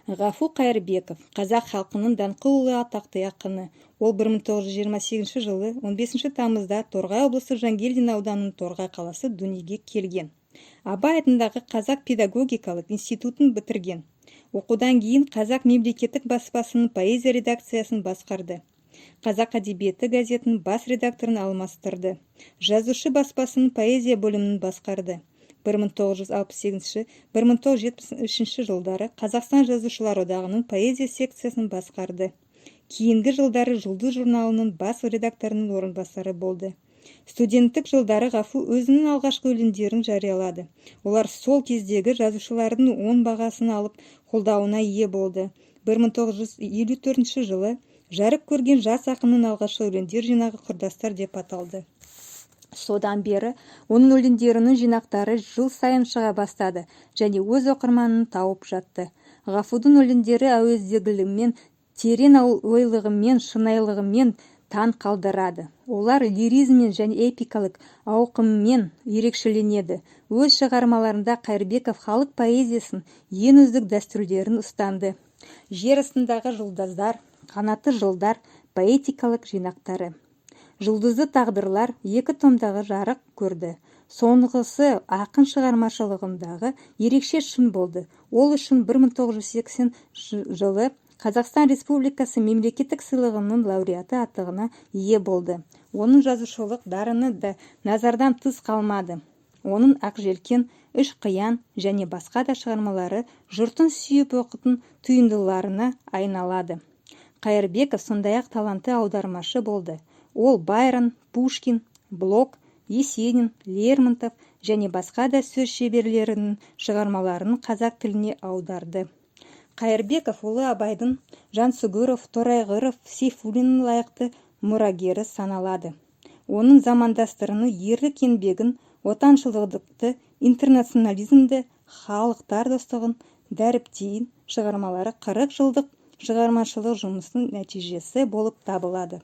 Ғафу Қайырбеков – қазақ халқының даңқы ұлы атақты ақыны. Ол 1928 жылы 15 тамызда Торғай облысы, Жангелдин ауданының Торғай қаласы дүниеге келген. Абай атындағы Қазақ педагогикалық институтын бітірген. Оқудан кейін Қазақ мемлекеттік баспасының поэзия редакциясын басқарды. «Қазақ әдебиеті» газетінің бас редакторын алмастырды. «Жазушы» баспасының поэзия бөлімін басқарды. 1968-1973 жылдары Қазақстан Жазушылар одағының поэзия секциясын басқарды. Кейінгі жылдары «Жұлдыз» журналының бас редакторының орынбасары болды. Студенттік жылдары Ғафу өзінің алғашқы өлеңдерін жариялады. Олар сол кездегі жазушылардың оң бағасын алып, қолдауына ие болды. 1954 жылы жарық көрген жас ақынның алғашқы өлеңдер жинағы «Құрдастар» деп аталды. Содан бері оның өлеңдерінің жинақтары жыл сайын шыға бастады және өз оқырманын тауып жатты. Ғафудың өлеңдері әуезділігімен, терең ойлылығымен, шынайылығымен таң қалдырады. Олар лиризммен және эпикалық ауқыммен ерекшеленеді. Өз шығармаларында Қайырбеков халық поэзиясының ең үздік дәстүрлерін ұстанды. «Жер астындағы жұлдыздар», «Қанатты жылдар» поэтикалық жинақтары, «Жұлдызды тағдырлар» екі томдағы жарық көрді. Соңғысы ақын шығармашылығындағы ерекше шың болды. Ол үшін 1980 жылы Қазақстан Республикасы Мемлекеттік сыйлығының лауреаты атағына ие болды. Оның жазушылық дарыны да назардан тыс қалмады. Оның «Ақжелкен», «Үш қиян» және басқа да шығармалары жұрттың сүйіп оқитын туындыларына айналады. Қайырбеков сондай-ақ талантты аудармашы болды. Ол Байрон, Пушкин, Блок, Есенин, Лермонтов және басқа да сөз шеберлерінің шығармаларын қазақ тіліне аударды. Қайырбеков ұлы Абайдың, Жансүгіров, Торайғыров, Сейфуллиннің лайықты мұрагері саналады. Оның замандастарының ерлік еңбегін, отаншылдықты, интернационализмді, халықтар достығын дәріптейтін шығармалары 40 жылдық шығармашылық жұмысының нәтижесі болып табылады.